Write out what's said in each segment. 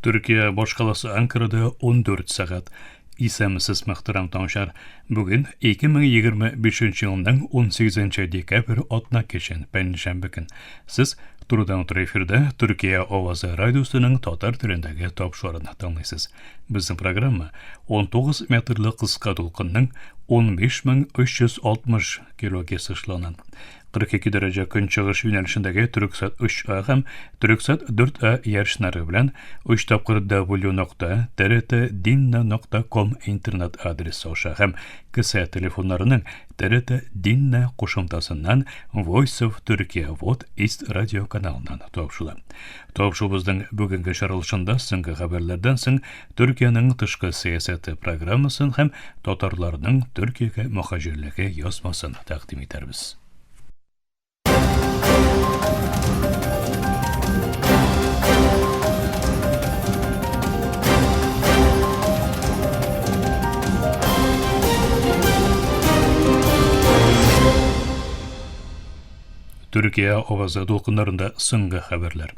Төркия башкаласы Анкарада 14 сәгать. Исәнмесез, мөхтәрәм тыңлаучылар. Бүген 2025 елның 18 декабрь атна кичен, пәнҗешәмбе көн. Сез турыдан-туры эфирда Төркия авазы радиосының татар телендәге тапшыруын тыңлыйсыз. Безнең программа 19 метрлы кыска дулкынның 15360 килогерц эшлана. 42 дәрәҗә көнчыгыш юнәлешендәге Төрексат 3А һәм Төрексат 4А ярышнары белән 3 тапкыр w.trtdinna.com интернет адресы аша һәм кесә телефоннарының TRT Dinna кушымтасыннан Voice of Turkey Вот East радио каналыннан тапшыла. Тапшуыбызның бүгенге чыгарылышында соңгы хәбәрләрдән соң Төркиянең тышкы сәясәте программасын һәм татарларның Төркиягә мөхаҗирлеге язмасын тәкъдим итәрбез. Төркия авазы дулкыннарында соңгы хәбәрләр.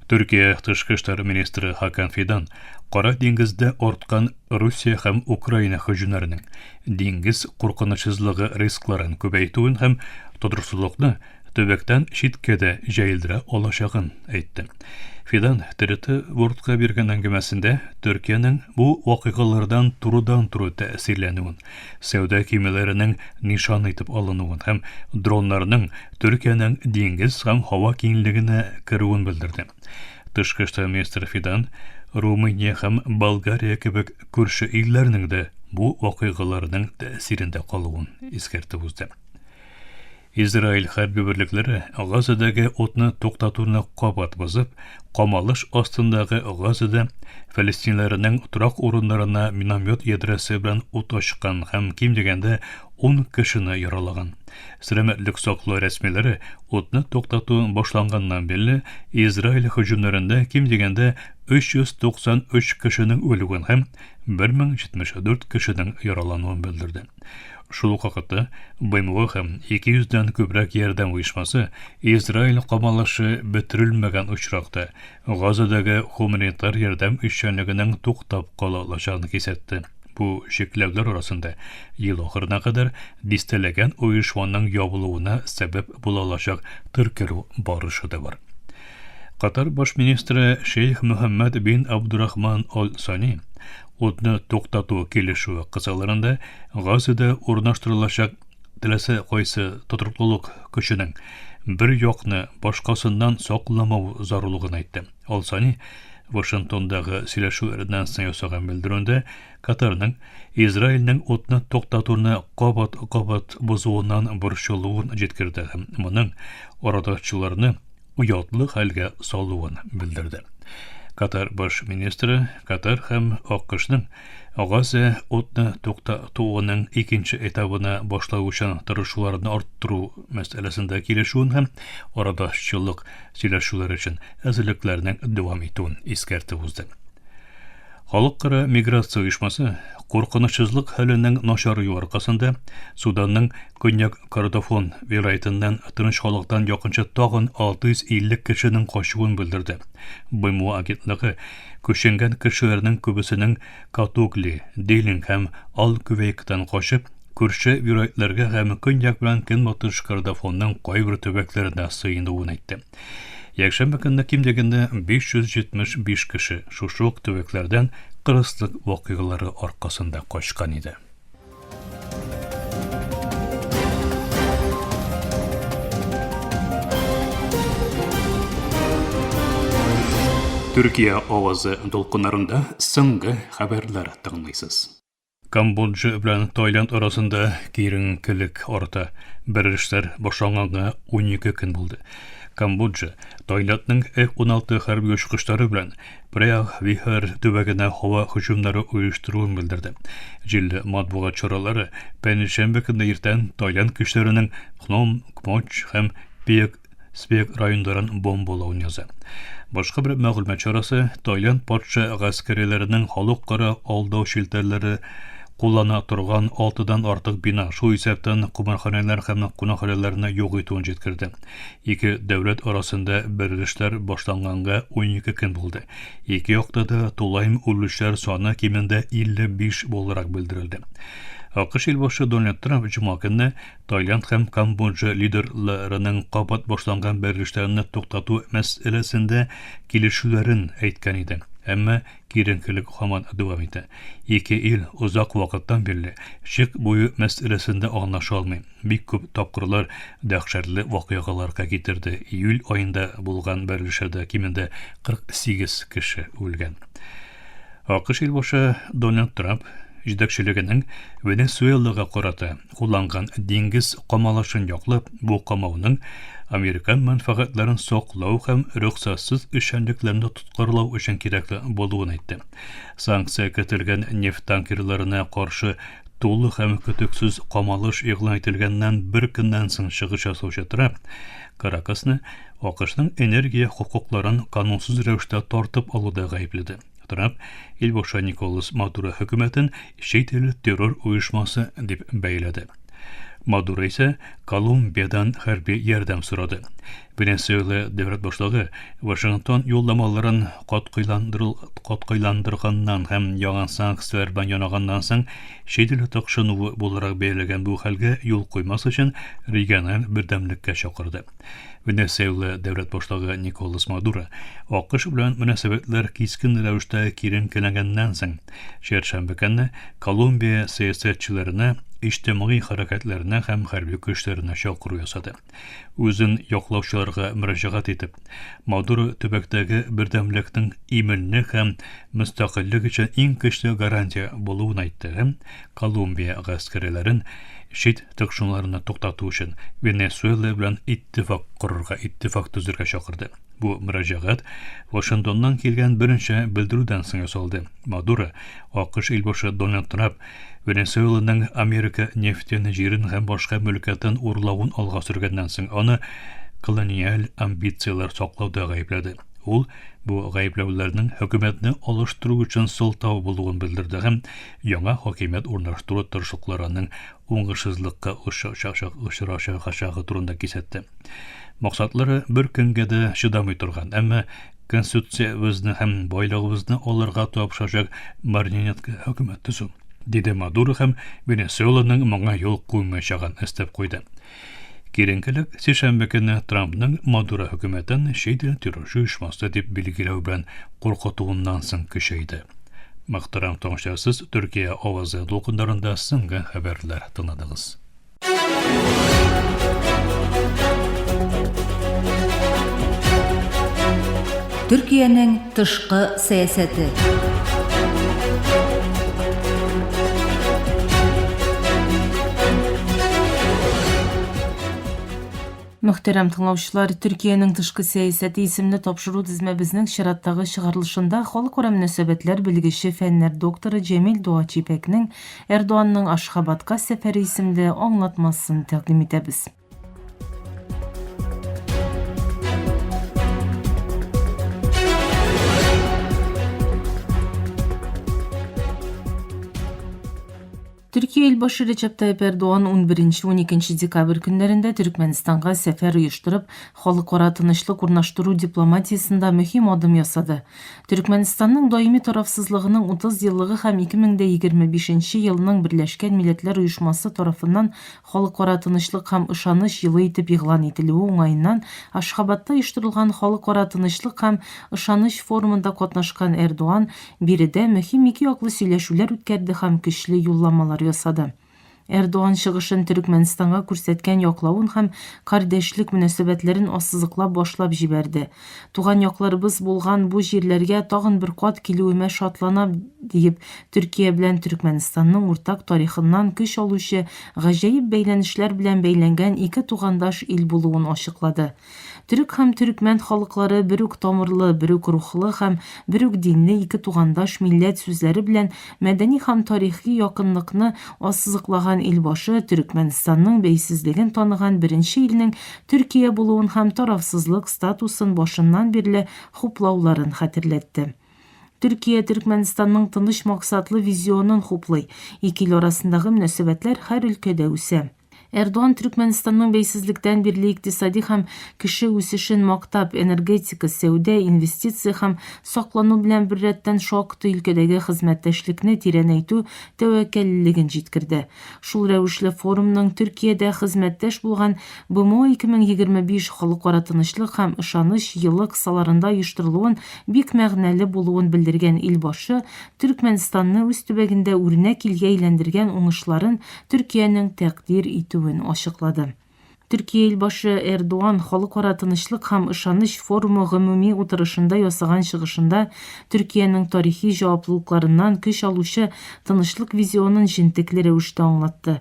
Төркия тышкы эшләр министры Хакан Фидан Кара диңгездә арткан Русия һәм Украина һөҗүмнәренең диңгез куркынычсызлыгы рискларын күбәйтүен һәм тотрыксызлыкны төбәктән читкә дә җәелдерә алачагын әйтте. Фидан ТРТ World-ка биргән әңгәмәсендә Төркиянең бу вакыйгалардан турыдан-туры тәэсирләнүен, сәүдә көймәләренең нишан итеп алынуын һәм дроннарның Төркиянең диңгез һәм һава киңлегенә керүен белдерде. Тышкы эшләр министры Фидан Румыния һәм Болгария кебек күрше илләрнең дә бу вакыйгаларның тәэсирендә калуын искәртеп узды. Израиль хәрби берлекләре Газадагы утны туктатуны кабат бозып, камалыш астындагы Газада фәлестинләрнең торак урыннарына миномет ядрәсе белән ут ачкан һәм ким дигәндә 10 кешене яралаган. Сәламәтлек саклау рәсмиләре утны туктату башланганнан бирле Израиль һөҗүмнәрендә ким дигәндә 393 кешенең үлүен һәм 1074 кешенең яралануын белдерде. Шул ук вакытта БМО һәм 200 дән күбрәк ярдәм оешмасы Израиль камалышы бетерелмәгән очракта Газадагы һуманитар ярдәм эшчәнлегенең туктап кала алачагын кисәтте. Бу чикләүләр арасында ел ахырына кадәр дистәләгән оешманың ябылуына сәбәп була алачак теркәлү барышы да бар. Катар баш министры Шейх Мөхәммәд бин Абдурахман Аль-Сани утны туктату килешүе кысаларында Газада урнаштырылачак теләсә кайсы тотрыклылык көченең бер якны башкасыннан сакламау зарурлыгын әйтте. Алсани Вашингтондагы сөйләшүләрдән соң ясаган белдерүендә Катарның Израильнең утны туктатуны кабат-кабат бозуыннан борчылуын җиткерде һәм моның арадашчыларны оятлы хәлгә салуын белдерде. Катар баш министры Катар һәм АКШның Газа утны туктатуының икенче этабына башлау өчен тырышуларын арттыру мәсьәләсендә килешүен һәм арадашчылык сөйләшүләр өчен әзерлекләрнең дәвам итүен искәртеп узды. Халыкара миграция оешмасы куркынычсызлык хәленең начараюы аркасында Суданның Көньяк Кордофон вилаятеннән тыныч халыктан якынча тагын 650 кешенең качуын белдерде. БМО агентлыгы күченгән кешеләрнең күбесенең Катугли, Дилинг һәм Ал-Кувейктан качып, күрше вилаятларга һәм Көньяк белән Көнбатыш Кордофонның кайбер төбәкләренә сыенуын әйтте. Якшәмбе көнне ким дигәндә 575 кеше шушы ук төбәкләрдән кырыслык вакыйгалары аркасында качкан иде. Төркия авазы дулкыннарында соңгы хәбәрләр тыңлыйсыз. Камбоджа белән Таиланд арасында киеренкелек арта. Бәрелешләр башланганга 12 көн булды. Камбоджа Таиландның F-16 хәрби очкычлары белән Преах Вихар төбәгенә һава һөҗүмнәре оештыруын белдерде. Җирле матбугат чаралары пәнҗешәмбе көнне иртән Таиланд көчләренең Пном Кмоч һәм Пек Спек районнарын бомбалавын яза. Башка бер мәгълүмат чарасы Таиланд патша гаскәриләренең халыкара алдау челтәрләре куллана торган алтыдан артык бина, шул исәптән кумарханәләр һәм кунакханәләрне юк итүен җиткерде. Ике дәүләт арасында бәрелешләр башланганга 12 көн булды. Ике якта да тулаем үлүчеләр саны кимендә 55 буларак белдерелде. АКШ илбашы Дональд Трамп җомга көнне Таиланд һәм Камбоджа лидерларының кабат башланган бәрелешләрне туктату мәсьәләсендә килешүләрен әйткән иде. Әмма киеренкелек һаман дәвам итә. Ике ил озак вакыттан бирле чик буе мәсьәләсендә аңлаша алмый. Бик күп тапкырлар дәһшәтле вакыйгаларга китерде. Июль аенда булган бәрелешләрдә кимендә 48 кеше үлгән. АКШ илбашы Дональд Трамп җитәкчелегенең Венесуэлага карата кулланган диңгез камалышын яклап, бу камауның американ мәнфәгатьләрен саклау һәм рөхсәтсез эшчәнлекләрне тоткарлау өчен кирәкле булуын әйтте. Санкция кертелгән нефть танкерларына каршы тулы һәм көтексез камалыш игълан ителгәннән бер көннән соң чыгыш ясаучы Трамп Каракасны АКШның энергия хокукларын канунсыз рәвештә тартып алуда гаепләде. Трамп илбашы Николас Мадуро хөкүмәтен чит ил террор оешмасы дип бәяләде. Мадуро исә Колумбиядән хәрби ярдәм сорады. Венесуэла дәүләт башлыгы Вашингтон юлламаларын катгыйландырганнан һәм яңа санкцияләр белән янаганнан соң чит ил тыкшынуы буларак бәяләгән бу хәлгә юл куймас өчен региональ бердәмлеккә чакырды. Венесуэла дәүләт башлыгы Николас Мадуро АКШ белән мөнәсәбәтләр кискен рәвештә киеренкеләнгәннән соң, чәршәмбе көнне Колумбия сәясәтчеләренә, иҗтимагый хәрәкәтләренә һәм хәрби көчләренә чакыру ясады. Үзен яклаучыларга мөрәҗәгать итеп, Мадуро төбәктәге бердәмлекнең иминлек һәм мөстәкыйльлек өчен иң көчле гарантия булуын әйтте һәм Колумбия гаскәриләрен чит тыкшынуларны туктату өчен Венесуэла белән иттифак корырга, иттифак төзергә чакырды. Бу мөрәҗәгать Вашингтоннан килгән берничә белдерүдән соң ясалды. Мадуро АКШ илбашы Дональд Трамп Венесуэланың Америка нефтен, җирен һәм башка мөлкәтен урлавын алга сөргәннән соң аны колониаль амбицияләр саклауда гаепләде. Ул бу гаепләүләрнең хөкүмәтне алыштыру өчен сылтау булуын белдерде һәм яңа хакимият урнаштыру тырышлыкларының уңышсызлыкка очрашачагы турында кисәтте. Максатлары бер көнгә дә чыдамый торган, әмма конституциябезне һәм байлыгыбызны алырга тапшырачак марионетка хөкүмәт төзү, диде Мадуро һәм Венесуэланың моңа юл куймаячагын өстәп куйды. Киеренкелек сишәмбе көнне Трампның Мадуро хөкүмәтен чит ил террорчы оешмасы дип билгеләү белән куркытуыннан соң көчәйде. Мөхтәрәм тыңлаучылар, сез Төркия авазы дулкыннарында соңгы хәбәрләр тыңладыгыз. Төркиянең тышкы сәясәте. Мөхтәрәм тыңлаучылар, Төркиянең тышкы сәясәте исемле тапшыру тезмәбезнең чираттагы чыгарылышында халыкара мөнәсәбәтләр белгече, фәннәр докторы Җәмил Дуачипәкнең Эрдоганның Ашхабадка сәфәре исемле аңлатмасын тәкъдим итәбез. Төркия илбашы Рәҗәп Тайип Эрдоган 11-12 декабрь көннәрендә Төрекмәнстанга сәфәр оештырып, халыкара тынычлык урнаштыру дипломатиясендә мөһим адым ясады. Төрекмәнстанның даими тарафсызлыгының 30 еллыгы һәм 2025 елның Берләшкән Милләтләр Оешмасы тарафыннан Халыкара тынычлык һәм ышаныч елы итеп игълан ителүе уңаеннан Ашхабадта оештырылган Халыкара тынычлык һәм ышаныч форумында катнашкан Эрдоан биредә мөһим икеяклы сөйләшүләр үткәрде һәм көчле юлламалар ясады. Эрдоан чыгышын Төрекмәнстанга күрсәткән яклавын һәм кардәшлек мөнәсәбәтләрен ассызыклап башлап җибәрде. Туган якларыбыз булган бу җирләргә тагын бер кат килүемә шатланам, диеп, Төркия белән Төрекмәнстанның уртак тарихыннан көч алучы гаҗәеп бәйләнешләр белән бәйләнгән ике тугандаш ил булуын ачыклады. Төрек һәм төрекмән халыклары бер үк тамырлы, бер үк рухлы һәм бер үк динле ике тугандаш милләт сүзләре белән мәдәни һәм тарихи якынлыкны ассызыклаган илбашы Төрекмәнстанның бәйсезлеген таныган беренче илнең Төркия булуын һәм тарафсызлык статусын башыннан бирле хуплауларын хәтерләтте. Төркия Төркмәнстанның тыныч максатлы визионын хуплый. Ике ил арасындагы мөнәсәбәтләр һәр өлкәдә үсә. Эрдоган Төркмәнстанның бәйсезлектән бирле икътисади һәм кеше үсешен мактап, энергетика, сәүдә, инвестиция һәм саклану белән беррәттән шактый өлкәдәге хезмәттәшлекне тирәнәйтү тәвәккәллеген җиткерде. Шул рәвешле форумның Төркиядә хезмәттәш булган БМО 2025 Халыкара тынычлык һәм ышаныч елы кысаларында оештырылуын бик мәгънәле булуын белдергән Илбашы Төркмәнстанны үз төбәгендә үрнәк илгә әйләндергән уңышларын Төркиянең тәкъдир итүен ачыклады. Төркия Илбашы Эрдоган Халыкара тынычлык һәм ышаныч форумы гомуми утырышында ясаган чыгышында Төркиянең тарихи җаваплылыкларыннан көч алучы тынычлык визионын җентекле рәвештә аңлатты.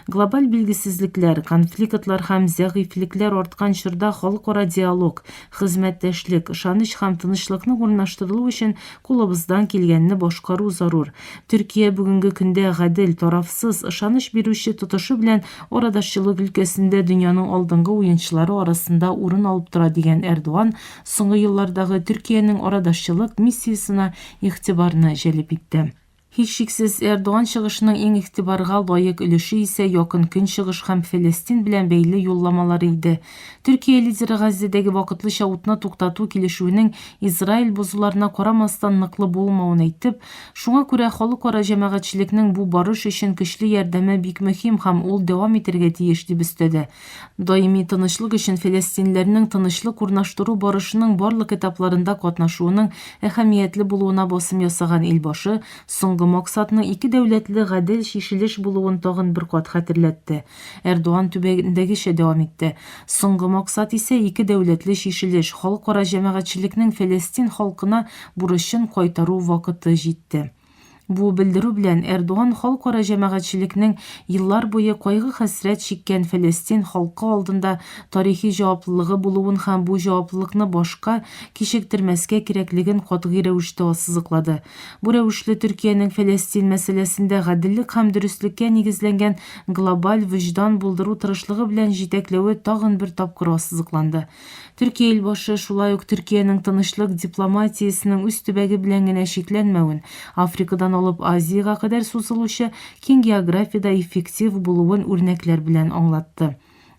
Глобаль билгесезлекләр, конфликтлар һәм зәгыйфьлекләр арткан чорда халыкара диалог, хезмәттәшлек, ышаныч һәм тынычлыкны урнаштырылу өчен кулыбыздан килгәнне башкару зарур. Төркия бүгенге көндә гадел, тарафсыз, ышаныч бирүче тотышы белән арадашчылык өлкәсендә дөньяның алдынгы уенчылары арасында урын алып тора, дигән Эрдоган соңгы еллардагы Төркиянең арадашчылык миссиясенә игътибарны җәлеп итте. Һичшиксез, Эрдоган чыгышының иң игътибарга лаек өлеше исә Якын Көнчыгыш һәм Фәләстин белән бәйле юлламалары иде. Төркия лидеры Газзәдәге вакытлыча утны туктату килешүенең Израиль бозуларына карамастан ныклы булмавын әйтеп, шуңа күрә халыкара җәмәгатьчелекнең бу барыш өчен көчле ярдәме бик мөһим һәм ул дәвам итәргә тиеш, дип өстәде. Даими тынычлык өчен фәләстинләрнең тынычлык урнаштыру барышының барлык этапларында катнашуының әһәмиятле булуына басым ясаган Илбашы соңгы максатның ике дәүләтле гадел чишелеш булуын тагын бер кат хәтерләтте. Эрдоган түбәндәгечә дәвам итте, Соңгы максат исә ике дәүләтле чишелеш, халыкара җәмәгатьчелекнең фәләстин халкына бурычын кайтару вакыты җитте. Бу белдерү белән Эрдоган халыкара җәмәгатьчелекнең еллар буе кайгы-хәсрәт чиккән фәләстин халкы алдында тарихи җаваплылыгы булуын һәм бу җаваплылыкны башка кичектермәскә кирәклеген катгый рәвештә ассызыклады. Бу рәвешле Төркиянең Фәләстин мәсьәләсендә гаделлек һәм дөреслеккә нигезләнгән глобаль вөҗдан булдыру тырышлыгы белән җитәкләве тагын бер тапкыр ассызыкланды. Төркия илбашы шулай ук Төркиянең тынычлык дипломатиясенең үз төбәге белән генә чикләнмәвен, Африкадан алып Азиягә кадәр сузылучы киң географиядә эффектив булуын үрнәкләр белән аңлатты.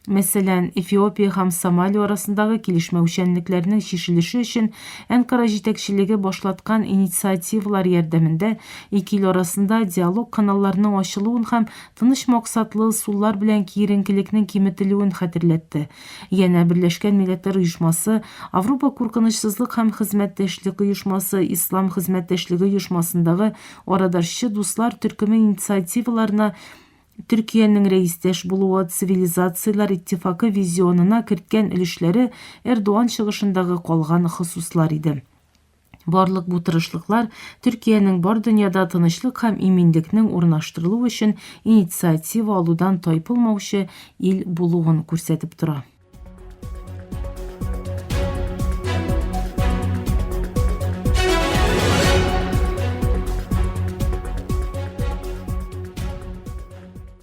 Мәсәлән, Эфиопия һәм Сомали арасындагы килешмәүчәнлекләрнең чишелеше өчен Әнкара җитәкчелеге башлаткан инициативалар ярдәмендә ике ил арасында диалог каналларының ачылуын һәм тыныч максатлы ысуллар белән киеренкелекнең киметелүен хәтерләтте. Янә Берләшкән Милләтләр Оешмасы, Авропа куркынычсызлык һәм хезмәттәшлек оешмасы, Ислам хезмәттәшлеге оешмасындагы арадашчы дуслар төркеме инициативаларына Төркиянең рәистәш булуы, цивилизацияләр иттифакы визионына керткән өлешләре Эрдоган чыгышындагы калган хосуслар иде. Барлык бу тырышлыклар Төркиянең бар дөньяда тынычлык һәм иминлекнең урнаштырылуы өчен инициатива алудан тайпылмаучы ил булуын күрсәтеп тора.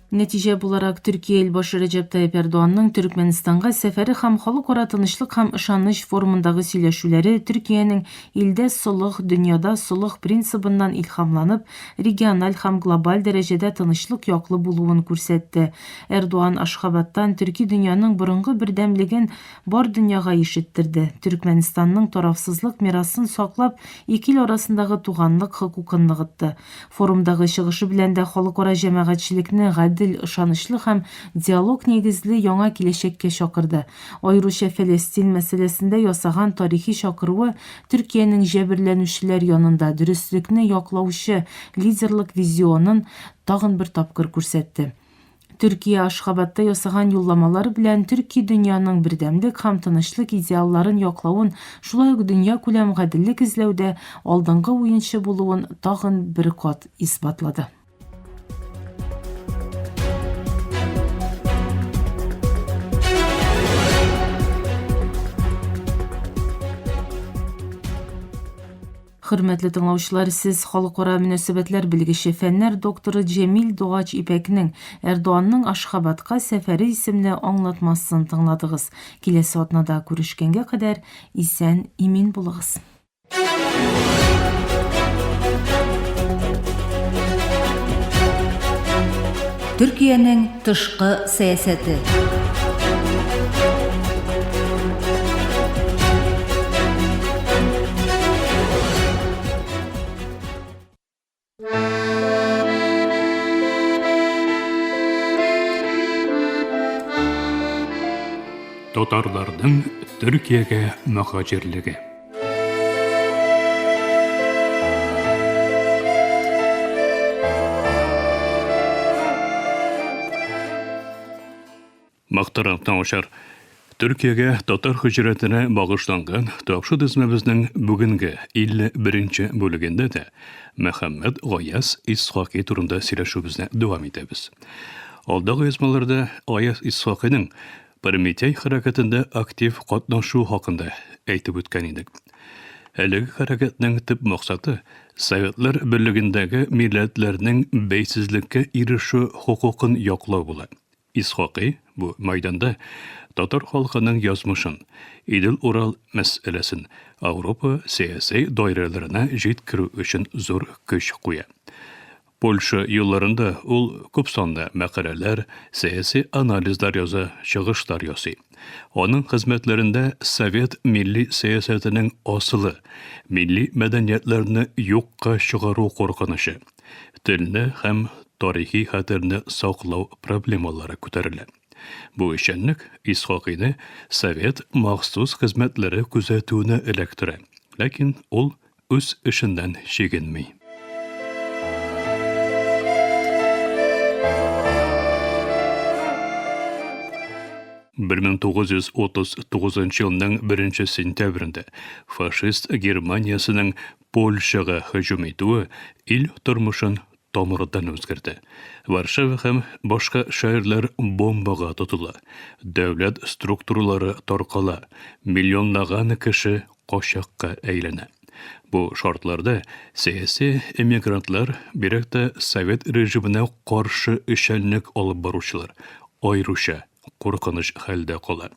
Нәтиҗә буларак, Төркия илбашы Рәҗәп Тайип Эрдоганның Төрекмәнстанга сәфәре һәм Халыкара тынычлык һәм ышаныч форумындагы сөйләшүләре Төркиянең илдә солых, дөньяда солых принцибыннан илһамланып, региональ һәм глобаль дәрәҗәдә тынычлык яклы булуын күрсәтте. Эрдоган Ашхабадтан төрки дөньяның борынгы бердәмлеген бар дөньяга ишеттерде, Төрекмәнстанның тарафсызлык мирасын саклап, ике ил арасындагы туганлык хокукын ныгытты. Форумдагы чыгышы белән дә халыкара җәмәгатьчелекне гадел, ышанычлы һәм диалог нигезле яңа киләчәккә чакырды. Аеруча Фәләстин мәсьәләсендә ясаган тарихи чакыруы Төркиянең җәберләнүчеләр янында дөреслекне яклаучы лидерлык визионын тагын бер тапкыр күрсәтте. Төркия Ашхабадта ясаган юлламалары белән төрки дөньяның бердәмлек һәм тынычлык идеалларын яклавын, шулай ук дөньякүләм гаделлек эзләүдә алдынгы уенчы булуын тагын бер кат исбатлады. Хөрмәтле тыңлаучылар, сез халыкара мөнәсәбәтләр белгече, фәннәр докторы Җәмил Догач Ипәкнең Эрдоганның Ашхабадка сәфәре исемле аңлатмасын тыңладыгыз. Киләсе атнада күрешкәнгә кадәр исән-имин булыгыз. Төркиянең тышкы сәясәте. Татарларның Төркиягә мөһаҗирлеге. Мөхтәрәм тыңлаучылар, Төркиягә татар һиҗрәтенә багышланган тапшы тезмәбезнең бүгенге 51 нче бүлегендә дә Мөхәммәд Гаяз Исхакый турында сөйләшүебезне дәвам итәбез. Алдагы язмаларда Гаяз Исхакыйның Прометей хәрәкәтендә актив катнашу хакында әйтеп үткән идек. Әлеге хәрәкәтнең төп максаты Советлар Берлегендәге милләтләрнең бәйсезлеккә ирешү хокукын яклау була. Исхакый бу мәйданда татар халкының язмышын, Идел-Урал мәсьәләсен Ауропа сәяси даирәләренә җиткерү өчен зур көч куя. Польша елларында ул күпсанлы мәкаләләр, сәяси анализлар яза, чыгышлар ясый. Аның хезмәтләрендә совет милли сәясәтенең асылы, милли мәдәниятләрне юкка чыгару куркынычы, телне һәм тарихи хәтерне саклау проблемалары күтәрелә. Бу эшчәнлек Исхакыйны совет махсус хезмәтләре күзәтүенә эләктерә, ләкин ул үз эшеннән чигенми. 1939 елның 1 сентябрендә фашист Германиясенең Польшага һөҗүм итүе ил тормышын тамырдан үзгәртә. Варшава һәм башка шәһәрләр бомбага тотыла, дәүләт структуралары таркала, миллионлаган кеше качакка әйләнә. Бу шартларда сәяси эмигрантлар, бигрәк тә совет режимына каршы эшчәнлек алып баручылар, аеруча куркыныч хәлдә кала.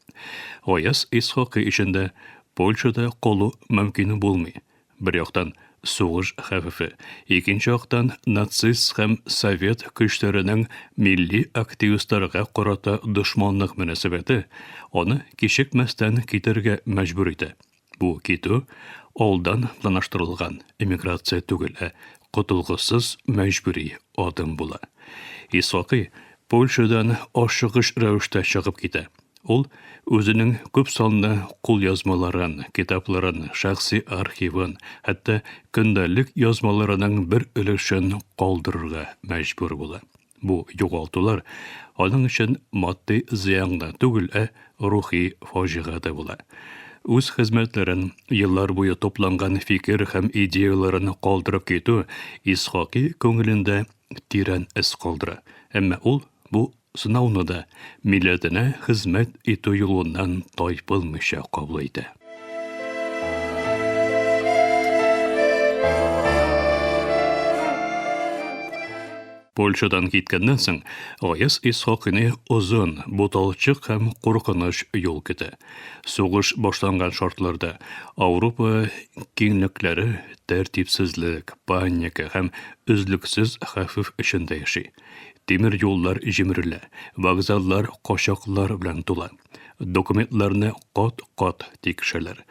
Гаяз Исхакый өчен дә Польшада калу мөмкин булмый. Бер яктан, сугыш хәвефе, икенче яктан, нацист һәм совет көчләренең милли активистларга карата дошманлык мөнәсәбәте аны кичекмәстән китәргә мәҗбүр итә. Бу китү алдан планлаштырылган эмиграция түгел, ә котылгысыз мәҗбүри адым була. Исхакый Польшадан ашыгыч рәвештә чыгып китә. Ул үзенең күп санлы кулъязмаларын, китапларын, шәхси архивын, хәтта көндәлек язмаларының бер өлешен калдырырга мәҗбүр була. Бу югалтулар аның өчен матди зыян гына түгел, ә рухи фаҗига дә була. Үз хезмәтләрен, еллар буе тупланган фикер һәм идеяләрен калдырып китү Исхакый күңелендә тирән эз калдыра. Әмма ул бу Сынауны да милләтенә хезмәт итү юлыннан тайпылмыйча кабул итә. Польшадан киткәннән соң, Гаяз Исхакыйны озын, буталчык һәм куркыныч юл көтә. Сугыш башланган шартларда Ауропа киңлекләре тәртипсезлек, паника һәм өзлексез хәвеф эчендә яши. Тимер юллар җимерелә, вокзаллар качаклар белән тула. Документларны кат-кат тикшерәләр.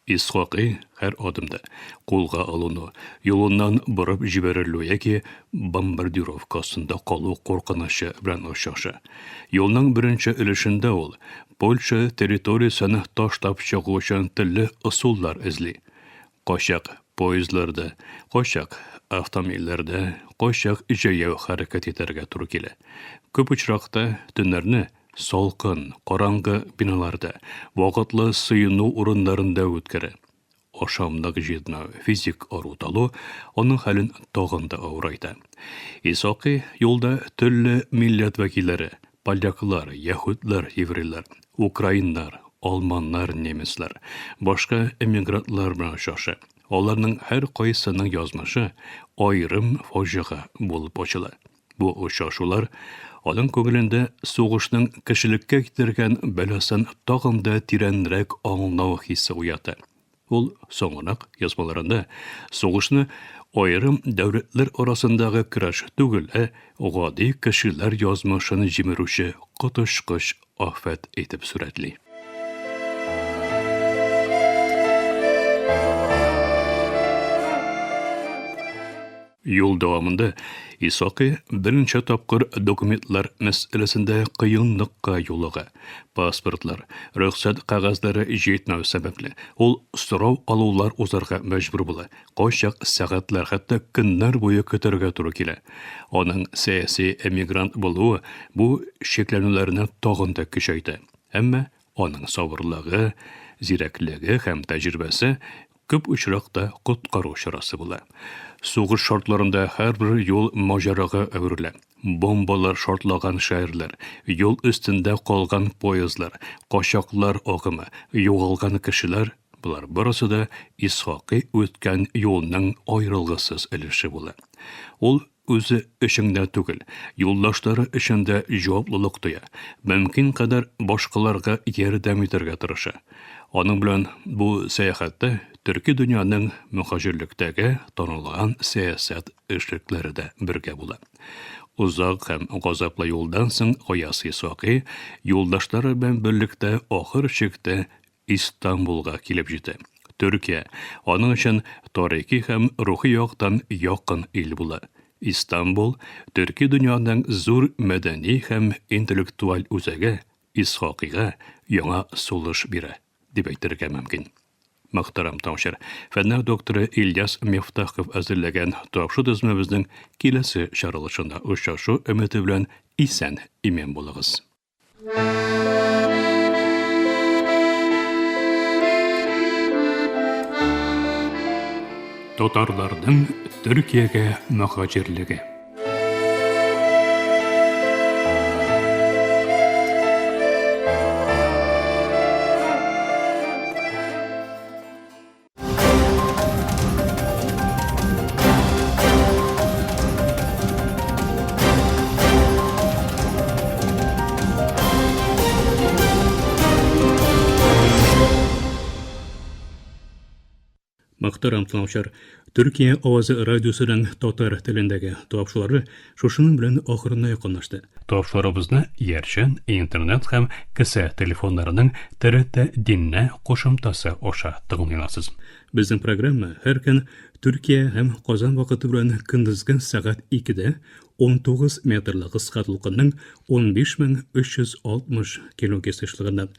Исхакый һәр адымда кулга алыну, юлыннан борып җибәрелү яки бомбардировка астында калу куркынычы белән очраша. Юлның беренче өлешендә ул Польша территориясен ташлап чыгу өчен төрле ысуллар эзли. Кайчак поездларда, кайчак автомобильләрдә, кайчак җәяү хәрәкәт итәргә туры килә. Күп очракта төннәрне салкын, караңгы биналарда, вакытлы сыену урыннарында үткәрә. Ашамлык җитмәү, физик ару-талу аның хәлен тагын да авырайта. Исакый юлда төрле милләт вәкилләре, Поляклар, яһүдләр, еврейлар, украиннар, алманнар, немецлар, башка эмигрантлар белән очраша. Аларның һәркайсының язмышы аерым фаҗига булып ачыла. Бу очрашулар аның күңелендә сугышның кешелеккә китергән бәласын тагын да тирәнрәк аңлау хисе уята. Ул соңрак язмаларында сугышны аерым дәүләтләр арасындагы көрәш түгел, ә гади кешеләр язмышын җимерүче коточкыч афәт итеп сурәтли. Юл дәвамында Исакый берничә тапкыр документлар мәсьәләсендә кыенлыкка юлыга. Паспортлар, рөхсәт кәгазьләре җитмәү сәбәпле, ул сорау алулар узарга мәҗбүр була, кайчак сәгатьләр, хәтта көннәр буе көтәргә туры килә. Аның сәяси эмигрант булуы бу шикләнүләрне тагын да көчәйтә. Әмма аның сабырлыгы, зирәклеге һәм тәҗрибәсе Күп очракта коткару чарасы була. Сугыш шартларында һәрбер юл маҗарага әверелә. Бомбалар шартлаган шәһәрләр, юл өстендә калган поездлар, качаклар агымы, югалган кешеләр, болар барысы да Исхакый үткән юлның аерылгысыз өлеше була. Ул Үзе өчен генә түгел, юлдашлары өчен дә җаваплылык тоя, мөмкин кадәр башкаларга ярдәм итәргә тырыша. Аның белән бу сәяхәттә төрки дөньяның мөһаҗирлектәге танылган сәясәт эшлекләре дә бергә була. Озак һәм газаплы юлдан соң Гаяз Исхакый юлдашлары белән берлектә ахыр чиктә Истанбулга килеп җитә. Төркия аның өчен тарихи һәм рухи яктан якын ил була. Истанбул, төрки дөньяның зур мәдәни һәм интеллектуаль үзәге, Исхакыйга яңа сулыш бирә, дип әйтергә мөмкин. Мөхтәрәм тыңлаучылар, фәннәр докторы Ильяс Мифтахов әзерләгән тапшыру төзмәбезнең киләсе чыгарылышында очрашу өмете белән исән-имин булыгыз. Татарларның Төркиягә мөһаҗирлеге. Мөхтәрәм тыңлаучылар, Төркия авазы радиосының татар телендәге тапшырулары шушының белән ахырына якынлашты. Тапшыруыбызны иярчен, интернет һәм кесә телефоннарының ТРТ Динне кушымтасы аша тыңлый аласыз. Безнең программа һәр көн Төркия һәм Казан вакыты белән көндезге сәгать 2-дә 19 метрлы кыска дулкынның 15360 килогерц ешлыгыннан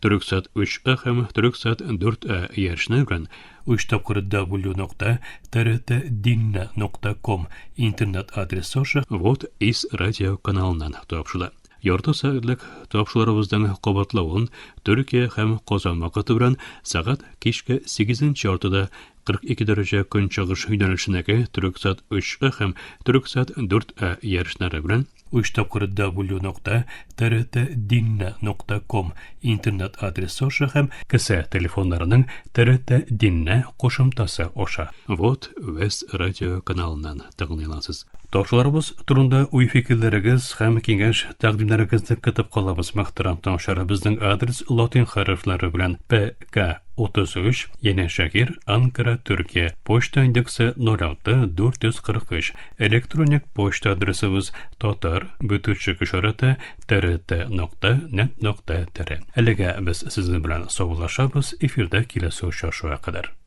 Төрексат 3А һәм Төрексат 4А иярчене белән 3 тапкыр w нокта trtdinne нокта ком интернет адресы аша Вот из радио каналыннан тапшырыла. Ярты сәгатьлек тапшыруларыбызның кабатлавын Төркия һәм Казан вакыты белән сәгать кичке сигезенче яртыда 42 дәрәҗә көнчыгыш юнәлешендәге Төрексат 3А һәм Төрексат 4А ярышлары белән 3 тапкыр w нокта trtdinne нокта ком интернет адресы аша һәм кесә телефоннарының TRT Dinne кушымтасы аша Вот Вест радио каналыннан тыңлый аласыз. Тапшыруларыбыз турында уй-фикерләрегез һәм киңәш-тәкъдимнәрегезне көтеп калабыз, мөхтәрәм тыңлаучылар. Безнең адрес латин хәрефләре белән ПК 33, Янәшәһир, Анкара, Төркия. Почта индексы 06 443. Электроник почта адресыбыз татар бөтүчек ишарәте trt нокта нет нокта tr. Әлегә без сезнең белән саубуллашабыз, эфирдә киләсе очрашуга кадәр.